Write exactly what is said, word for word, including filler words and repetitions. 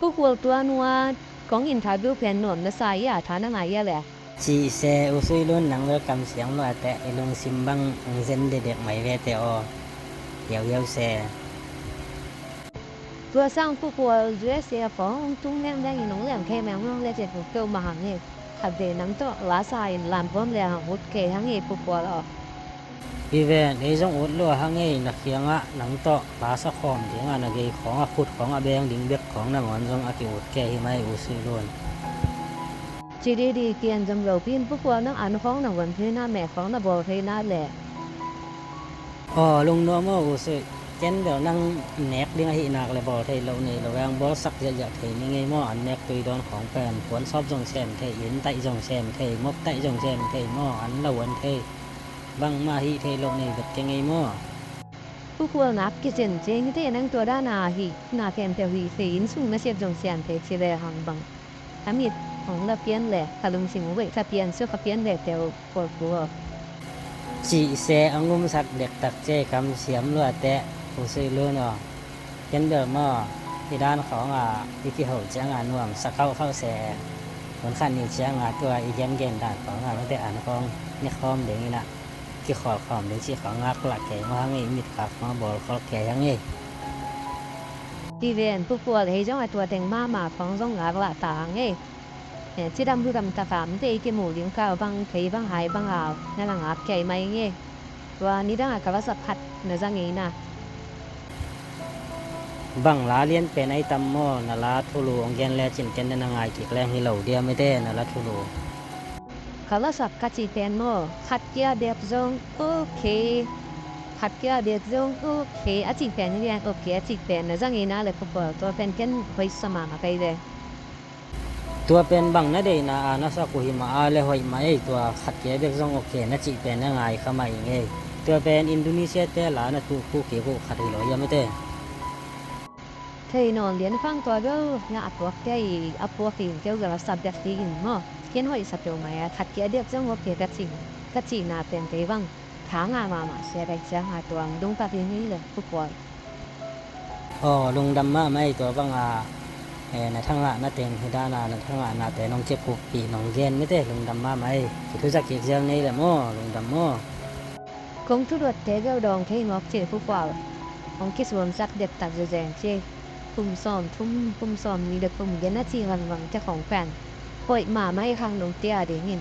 Pu Khual, tua nua kong interview pen nuam na sa ia, tha na ngai ia le? Cih se, U Sui Lun, nang welcome siam lua teh, i lungsim bang hong zen dedek mai ve teh aw. Hiauhiau se. Tua sang Pu Khual, U S A a phone hong tung leng leng in hong lem thei meng hong le cin hong keu mah hang e. Khat vei nang tawh la sa in lam gawm le hang ut kei hang e Pu Khual aw. Hi ven, ei zong ut lua hang e, na kiangah nang tawh la sa khawm dingah na gei khawngah khut khawngah beng ding bek khawng nangawn zong a ki ut kei hi mai U Sui Lun. Ci didi kian zom lo pi in Pu Khual, nang an khawng na guan thei na, me khawng na bawl thei na le? Aw, lungnuam aw U Sui. Ken bel nang nek ding ahih nak le bawl thei loh nei lo, eng bawlsak ziahziah thei ni ngei maw? An nek tui dawn khawng pen, puan sawp zong sem thei, inn taih zong sem thei, mop taih zong sem thei maw? An lo an thei. Bangmah hih thei loh nei vet kei ngei maw? Pu Khual, nak kicin cing hi te, nang tua dana hih na khempeuh hih thei, inn sung nasep zong sem thei ci le hang bang. A mit hong la pian le ka lungsim uh veih ka pian, suk ka pian le teu Khual pu aw. Cih se, a ngumsak dektak cei, kam siam lua teh U Sui Lun aw. Ken bel maw, i dan khawngah i kiho ciangah nuam sa khauhkhauh se. Hun khat ni ciangah tua i gengen dan khawngah mate an khawng ne khawm ding inah, kikhawl khawm ding cih khawng ngaklah kei maw hang e, i mit khak maw bawl khol kei hang e. Hi ven Pu Khual, ei zong a tua teng mahmah khawng zong ngaklah ta hang e. Eh, cidam hudam taka mate i kimu ding kau bang, thei bang, hai bang au na la ngak kei mai nge. Tua nidang a ka la sak khat na za ngei na. Bang la lian pen ai tam maw, na la thulu hong gen lecin ken na ngai kik leng hi lo dia mate, na la thulu. Ka la sak ka cih pen maw, khat kia bek zong okay, khat kia bek zong okay a cih pen hi lian, okay a cih pen na za ngei na le Pu Khual, tua pen ken hoih sa mahmah kei ve. Tua pen bang na deihna a na sak uh hi mah a le hoih mah ei, tua khat kia bek zong okay na cih pen na ngai kha mah ing ei. Tua pen Indonesia te la na tuh kuk kik uh khat hi lo ia mate. Thei nawn lian fang tua bel na a puak kei, a puak in keu gel a sap bek hi in maw. Ken hoih sa peuhmah a, khat kia bek zong okay ka cih, ka cihna pen kei bang tha ngah mahmah sia, ka ciang a tuang dungtak hi ngei le Pu Khual. Aw, lungdam mahmah ei tua banga, eh, na thangahna teng hi dana, na thangahna teng nong kikuppih nong gen mite, lungdam mahmah ei. Kithuzak kik ziau nei le maw, lungdam maw. Kong thuluatte geu dawng thei mawk ci Pu Khual. Hong kisuamsak dektak zezeng ci. Kum sawm thum, kum sawm nih le kum gen a ci vangvang te khong pen hoih mahmah ei khang nong tia dingin.